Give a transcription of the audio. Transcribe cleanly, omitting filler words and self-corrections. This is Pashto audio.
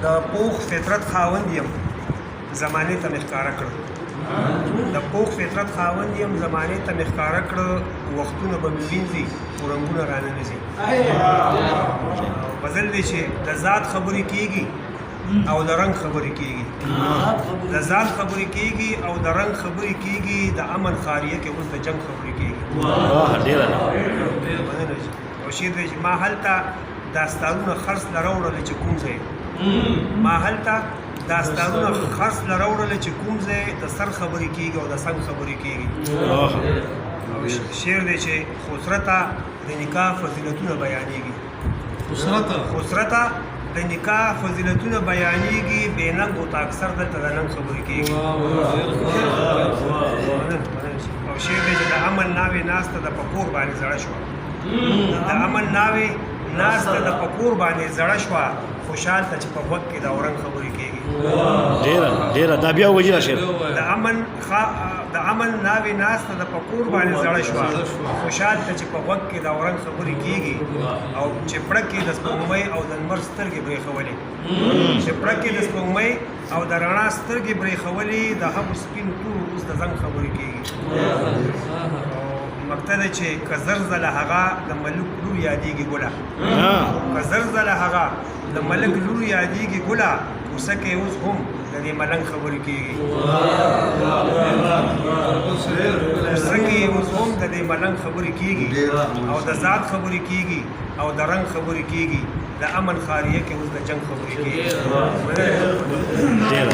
د پوخ فطرت خاوند یم، زمانې ته مې ښکاره کړ. د پوخ فطرت خاوند یم، زمانې ته مې ښکاره کړ. وختونه به مې وینځي خو رنګونه رانه نه ځي. غزل دی چې د ذات خبرې کیږي او د رنګ خبرې کیږي، د ذات خبرې کیږي او د رنګ خبرې کیږي. د امن خاریه کې اوس د جنگ خبرې کیږي. واه، ډیره. مننه جي. او شعر دی چې ما هلته داستانونه خرڅ له راوړل چې کوم ځای، ما هلته داستانونه خرڅ له راوړل چې کوم ځای د سر خبرې کیږي او د څنګ خبرې کیږي. واه. او شعر دی چې خسرته د نکاح فضیلتونه بیانېږي. خسرته. خسرته د نکاح فضیلتونه بیانېږي، بې ننګو ته اکثر دلته د ننګ خبرې کیږي. او شعر دی چې د امن ناوې ناسته د پکور باندې زړه شوه، د امن ناوې ناسته د پکور باندې زړه شوه، خوشحال ته چې په غوږ کې د اورنګ خبرې کیږي. ډیره ډیره. دا بیا وجیره شعر. د امن ناوې ناسته د پکور باندې زړه شوه، خوشحال ته چې په غوږ کې د اورنګ خبرې کیږي. او چې پړکې د سپوږمۍ او د لمر سترګې برېښولې، چې پړکې د سپوږمۍ او د رڼا سترګې برېښولې، د هغو سپینو تورو اوس د زنګ خبرې کیږي. او مکته ده چې که زر ځله هغه د ملک لور یادېږي ګله، که زر ځله هغه د ملک لور یادېږي ګله، کوڅه کې اوس هم د دې ملنګ خبرې کیږي، کوڅه کې اوس هم د دې ملنګ خبرې کیږي. او د ذات خبرې کیږي او د رنګ خبرې کیږي، د امن خاریه کې اوس د جنگ خبرې کیږي. ډیره.